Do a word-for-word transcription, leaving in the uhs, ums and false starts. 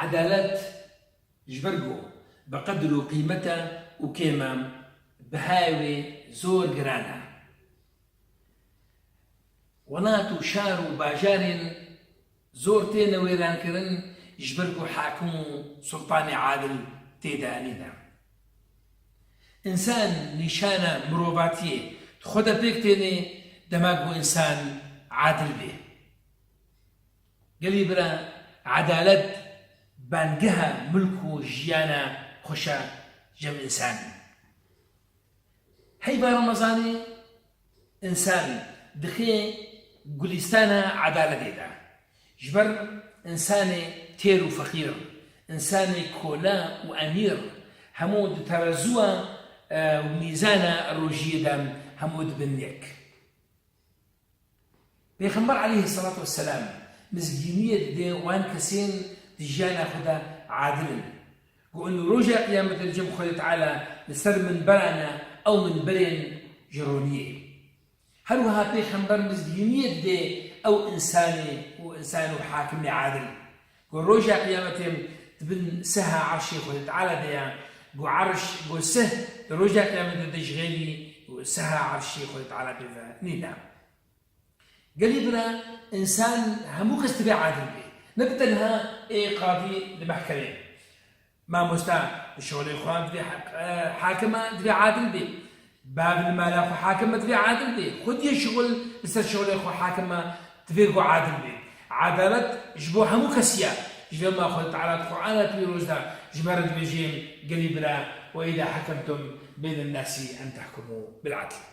Edalet ji ber ku bi qedr û qîmet e û kêm e, bihayê wê zor giran e. Welat û şar û bajarên zor têne wêrankirin ji ber ku hakim û sultanê adil tê de nîne. Însan nîşana mirovatiyê di xwe de pêk têne dema ku însan adil bê. Gelî bira, edalet bangeha milk û jiyana xweş e cem însanî. Heyva Remezanê însan dixê gulîstana edaletê de. Ji ber însanê têr û feqîr, însanê kola û emîr, hemû di terezûya, e, û mîzana rojiyê de hemû dibin yek. Pêxember aleyhisselatu vesselam mizgîniyê dide wan kesên di jiyana xwe de adil in. Ku in roja qiyametê li cem Xwedê Teala li ser minberan e, ew minberên ji roniyê. Her wiha Pêxember mizgîniyê dide ew însanê û însan û hakimê adil. Ku roja qiyametê di bin seha erşê Xwedê Teala de ye, ku erş, ku seh di roja qiyametê de ji xêrî û seha erşê Xwedê Teala pê ve nîne. Gelî bira, însan hemû kes divê adil bê. Ne bi tenha ê qadî di mehkemê. Mamosta li şixulê xwe divê heq-, e, hakim e, divê adil bê. Bav li mala xwe hakim e, divê adil bê. Xwediyê şixul li ser şixulê xwe hakim e, divê ku adil bê. Edalet ji bo hemû kesî ye. Ji vê ma Xwedê Teala di Qur'ana Pîroz de ji me re dibêje, gelî bira, "وإذا حكمتم بين الناس أن تحكموا بالعدل."